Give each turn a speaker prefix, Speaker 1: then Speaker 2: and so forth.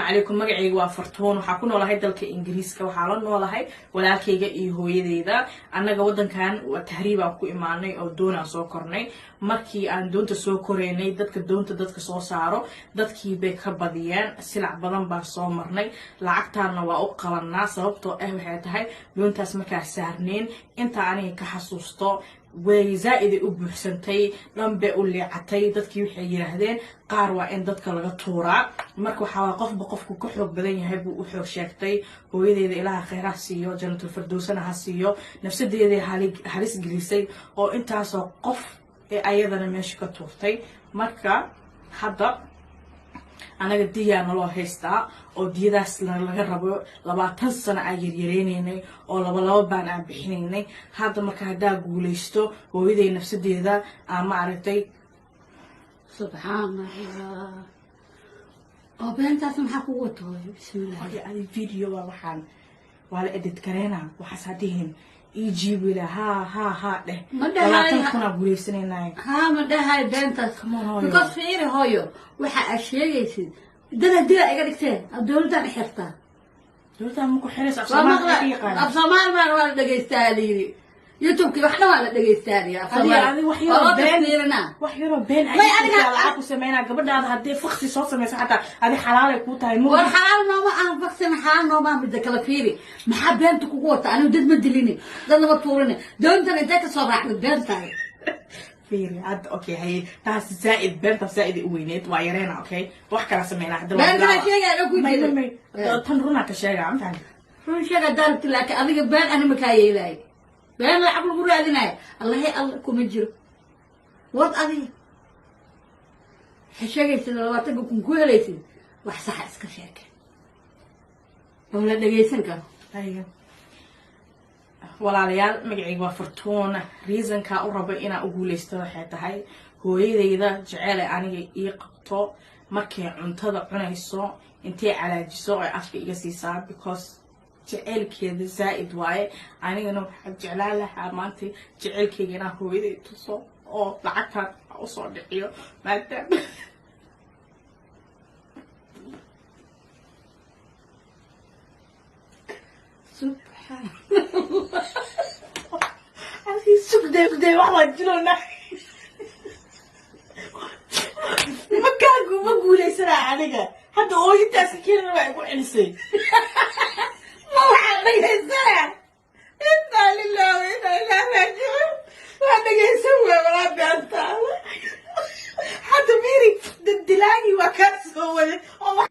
Speaker 1: Calaykum. Magacayga waa Fartuun. Waxaa ku noolahay dalka Ingiriiska. Waxaa la noolahay walaalkayga iyo hooyadeyda. Annaga waddankan waa tahriibaan ku imaanay oo doonaan soo kornay. Markii aan doonta soo koraynay, dadka doonta dadka soo saaro dadkii bay ka badiyeen. Silac badan baan soo marnay. Lacagtaana waa u qabanaa, sababtoo ah waxay tahay doontaas markaa saarneen, inta aniga ka xasuusto, way zaa-iday u buuxsantay, dhan bay u liicatay. Dadkii waxay yidhaahdeen qaar waa in dadka laga tuuraa. Marka waxaa waa qofba qofku ka xoog badan yahay buu u xoog sheegtay. Hooyadeeda Ilaaha khayr ha siiyo, Jannatul Firdowsana ha siiyo. Nafsadeeday halis gelisay oo intaasoo qof ee ayadana meesha ka tuurtay. Marka hadda anaga diyaa naloo haystaa oo diyadaas laga rabo. 20 sano aan yaryareynaynay oo laba laba baan aan bixinaynay. Hadda marka haddaa guulaysto, hooyaday nafsadeeda aan ma aragtay.
Speaker 2: Subxaan Allah, oo beentaas maxaa kugu wato, hooyo? Bismillah.
Speaker 1: Adi video waa, waxaan waa la edit gareynaa. Waxaas hadihin ii jiibila, haa haa haa dheh.
Speaker 2: Ma dhahayo.
Speaker 1: 20,000 aa guuleysanaynaay.
Speaker 2: Haa, ma dhahay beentaas.
Speaker 1: Come on, hooyo.
Speaker 2: Because fiiri, hooyo, waxa aad sheegaysid dad dila iga dhigteen, dowladdan xirtaa.
Speaker 1: Dowladda ma ku xiraysa, af
Speaker 2: Waa
Speaker 1: Soomaali
Speaker 2: maqla
Speaker 1: ka yaqaana.
Speaker 2: Af Soomaali baan waa la dhegeystaa layidhi. YouTube-ki wax dhan waa la dhegeystaa layidhi af
Speaker 1: Adi
Speaker 2: Soomaali.
Speaker 1: adi wax
Speaker 2: Waa
Speaker 1: yaroo
Speaker 2: loo
Speaker 1: been
Speaker 2: tafsiirinaa.
Speaker 1: Wax yaroo been
Speaker 2: May aniga-
Speaker 1: lacag ku sameynaa. Gabadhaada haddii faksi soo sameyso, xataa adi xalaalay kuu tahay.
Speaker 2: War xalaal nooma aha faksina, xalaal nooma aha. Midda kale fiiri, maxaa beenta kugu wata? Anigu dad ma dilini, dad lama tuurini. Doontan intee kasoo raacday beentahay?
Speaker 1: Fiiri hadda, okay, haye, taas zaaid, beentaas zaaid ay u weyneed, waa yareena. Okay, wax kala sameynaa hadda waa
Speaker 2: Been kala
Speaker 1: bilaaba.
Speaker 2: sheegaya, ku
Speaker 1: May
Speaker 2: jira.
Speaker 1: may may, tan runaa ka sheegaa, ma fahamtay?
Speaker 2: Run sheega daarabti, laakiin adiga been ani makaa yeelaayo. Been lacag lagu raadinayo, Allahe Alla kuma jiro. Wad adiga waxay sheegaysid 20,000 ku helaysid, wax saxa iska sheeke oo la dhegaysan karo.
Speaker 1: Haye walaalayaal, magacayga waa Fartuun. Reasonka u rabo inaan u guuleysto waxay tahay hooyadayda jeceel ay aniga ii qabto. Markay cuntada cunayso, intay calaajiso ay afka iga siisaa, because jeceylkeeda zaa'id waaye. Anigana waxaan jeclaan lahaa maanta jeceylkeyga inaan hooyaday tuso oo lacagtaan usoo dhiciyo, maadaama
Speaker 2: Subxaan.
Speaker 1: Sugdee, sugdee, wax waan jiloonaa. Makaagu ma guuleysanaa aniga hadda? Ooyintaasi kelina waa igu celisay. Ma waxaan dhegaysanaa? Inaa lillahi wa inaa ilaahi raajicuun. Waa dhegaysan waay walaa beentaada. Hadda miri, dad dilaagii waa kaa soo waday oo.